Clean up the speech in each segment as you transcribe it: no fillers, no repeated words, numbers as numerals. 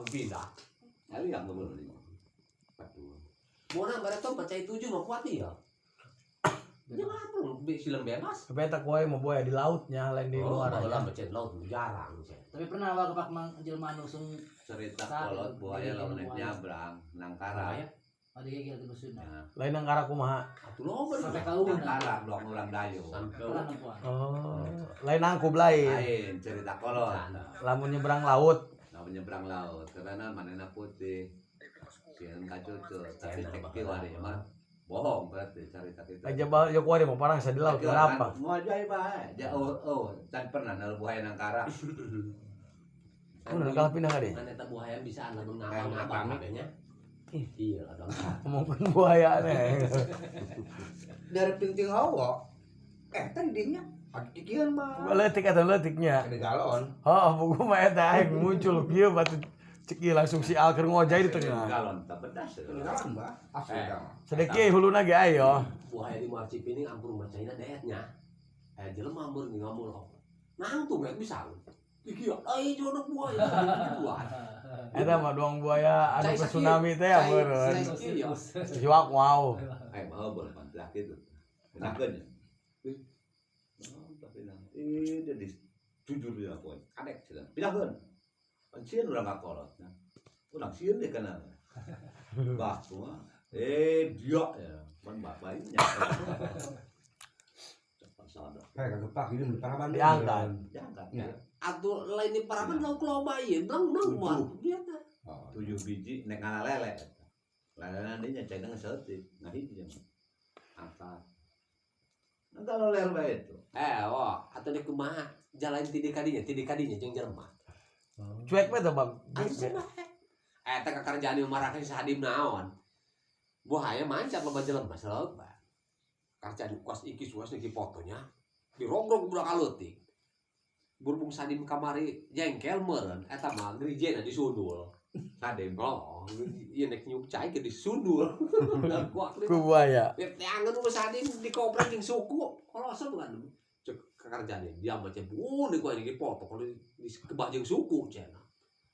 Pindah. Kali yang belum 42. Mau nambah itu percaya tujuh mau kuat ya. Jangan apa film bebas. Tapi eta kuari mau buaya di lautnya, lain di Oh, luar baheula aja. mah cen laut jarang cen. Tapi pernah wa kepak mang jelema anu sung Cerita Saat kolot itu, buaya jadi lamun buaya. Nyabrang nangkara. Buaya. Ada gigil di busuna. Ya. Lain nang karak kumaha. Atuh loba Sampai di. ka uuna. Nangkara blok urang dayu. Sampai Pernah nempuan. Oh, lain nangkub lain. Lain cerita kolot. Lamun nyebrang laut. Lamun nyebrang laut karena manehna putih. Sieun kacucur, tapi cek kiwari mah bohong berarti cerita itu. Aja bal yo kuari mau parang sa di laut kenapa? Mau aja bae. Dia oh oh can pernah nal buaya nangkara. Oh, kalah pindah ka deh. Kan eta buaya bisa lamun ngabang-ngabang katanya. Iya, kadang. Ngomongkeun buaya nih. Dari pinting hawa. Eh, tadinya ada kikian mah. Leutik eta leutiknya. Ada galon. Oh, buku mah eta aing muncul kieu batu cek ieu langsung si Al keur ngojay di tengah. Galon tak pedas. Ada galon, Bah. Asli Eh. dah. Sedeki huluna ge ayo. Buaya di Muara Cipining ampun macaina deetnya. Eh jelema meur ngamul. Nang tuh bisa. Iki ya, ai jodoh buaya gituan. Eta mah doang buaya anu Cai ke sakit. tsunami teh ya Cai- meureun. cai sakit ya. Siwak wow. Eh mau boleh pantlak itu. Enakeun ya. Ih. Oh, tapi nah, eh dia di jujur dia poe. Kadek cenah. Pindahkeun. Pan sieun urang ka kolot. Nah. Urang sieun deh kana. Bah, kumaha? Eh dia ya, pan bapaknya. Cepat sadar. Eh, kagak pak ini di Paraban. Diangkat. Diangkat. Ya. Atuh lain di Paraban lauk loba ieu, blang blang mah. Dia teh. Oh. 7 biji nek ngala lele. Lele nantinya caina geus ngahiji mah. Angkat. Nanti ler bae itu. Eh, wah, atuh dek kumaha? Jalan ti kadinya jeung jelema. Cuek we teh Bang. Atuh cenah. Eh, teh kakerjaan di marake si Hadim naon? Buaya mancat loba jelema selalu ba. Kerjaan kuas iki suas niki fotonya. Dirongrong budak aleutik. Berhubung Sadim kamari jengkel meureun eta mah gerijena disundul. Sadim. Oh, ieu nek nyuk cai ke disundul. Dan gua Ku buaya. Ya teangan nu Sadim dikoprek jeung suku. Kolosor bukan cek kerjaan dia mah cek di ku ini dipoto kalau di kebah jeung suku cenah.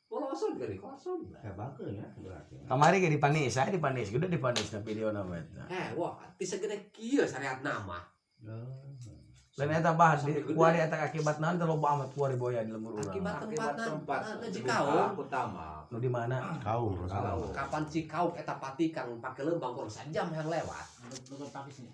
Kolosor gari kolosor. Ya bagus ya berarti. Kamari ge dipanis, saya dipanis, gede dipanis na video na mah eta. Eh, wah, ti segede kieu syariat nama. Lain eta bah di Sampai gede. kuari eta akibat naon teh loba amat kuari buaya di lembur urang. Akibat Akibat tempat tempat nah, dibuka Cikaung. utama. Nu di mana? Kaum. Kaum. Kapan Cikaung eta patikang pake lembang kurang sajam yang lewat. Lugar pakisnya.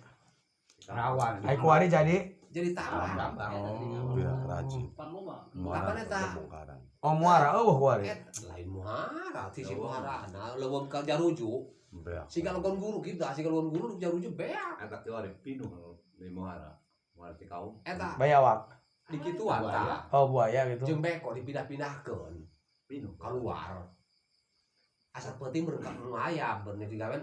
Rawan. Ai kuari jadi Jadi tambah. Tambah. Oh. Iya, rajin. Pan loba. Muara Kapan eta? pembongkaran. Oh, muara eueuh kuari. Et, lain muara, ti si muara nah leuweung ka jaruju. Beak. Siga legon guru gitu, siga legon guru nu jaruju beak. Eta kieu pinuh di muara. Muara Cikaung. Eta Bayawak. di kituan tah. Oh, buaya gitu. Jeung beko dipindah-pindahkeun Pinuh. keluar. Asal penting mereka aya bener digawen.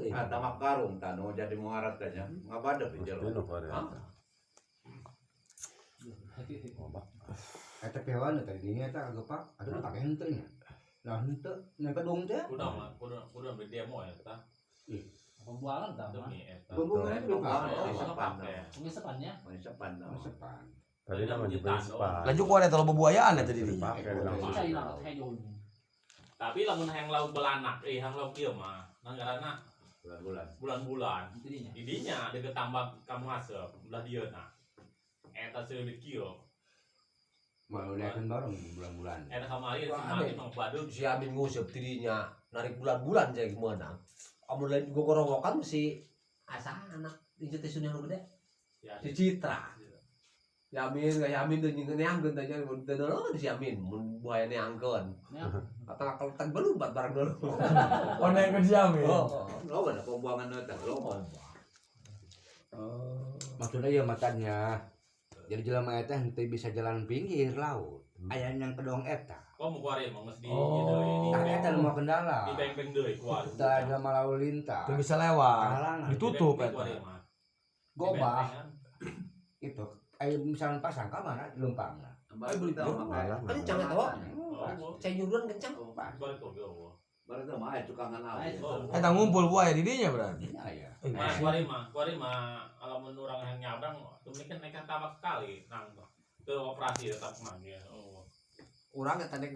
Ah, tamak karung tanu jadi muara teh nya. Ngabadep di Terus jero. pinuh kuari. Hah? Loba. Eta hewan teh dinya eta kagak pak. Aduh pake henteu nya. Nah henteu nya kedung teh. Kudu mah kudu kudu beli demo ya eta. Pembuangan tah mah. Demi eta. Pembuangan itu Pembuangan. kan. Oh, Sepan. pake. Pengisepannya. Sepan. Sepan. Tadi nama juga sepan. Laju kuari eta loba buayaan eta di dinya. Dipakai langsung. Cai laut hejo. Tapi lamun hayang lauk belanak, eh hayang lauk ieu mah, nanggarana Bulan-bulan. bulan-bulan. Didinya. Didinya deket tambak kamu asep, belah dieu nah. Eta seulit kieu. Mau liatin bareng bulan-bulan. Eta kamari si Wah, mati aneh. mah badug. Si Amin nguseup tidinya narik bulan-bulan jadi gimana. Amun lain gogorowokan si asa anak incu teh sunya nu gede. Ya, Si Citra. Yamin gak Yamin tuh nyingkeun neangkeun teh nya mun teu nolongan si Yamin mun buaya neangkeun. Ya. Atau kalau tan belubat barang dulu. Oh, naik ke Ciamis. Oh. Loba da pembuangan eta loba. Oh. Maksudnya ya matanya. Jadi jelema eta henteu bisa jalan pinggir laut. Aya yang kedong eta. Kok mau kuari mah geus di Oh. ieu deui, di Tah eta nu mau kendala. di beng-beng deui kuari. Teu ada lalu lintas. Teu bisa lewat. Halangan. Ditutup Di beng-beng eta. kuari mah. Di Gobah beng-bengan. itu. Aya misalnya pasang ka mana leumpangna. Baru kita mah Malah. Kencang eta wa. Oh, Cai nyuruhan kencang. balik oge eueuh. Baru itu mah aya cukangan awi. Oh. Eta ngumpul buaya di dinya berarti. Iya ya. Eh, Nah, kuari mah lamun urang yang nyabrang tuh kan nekat tambak sekali nang ke operasi tetap manggil. Oh. Urang eta nek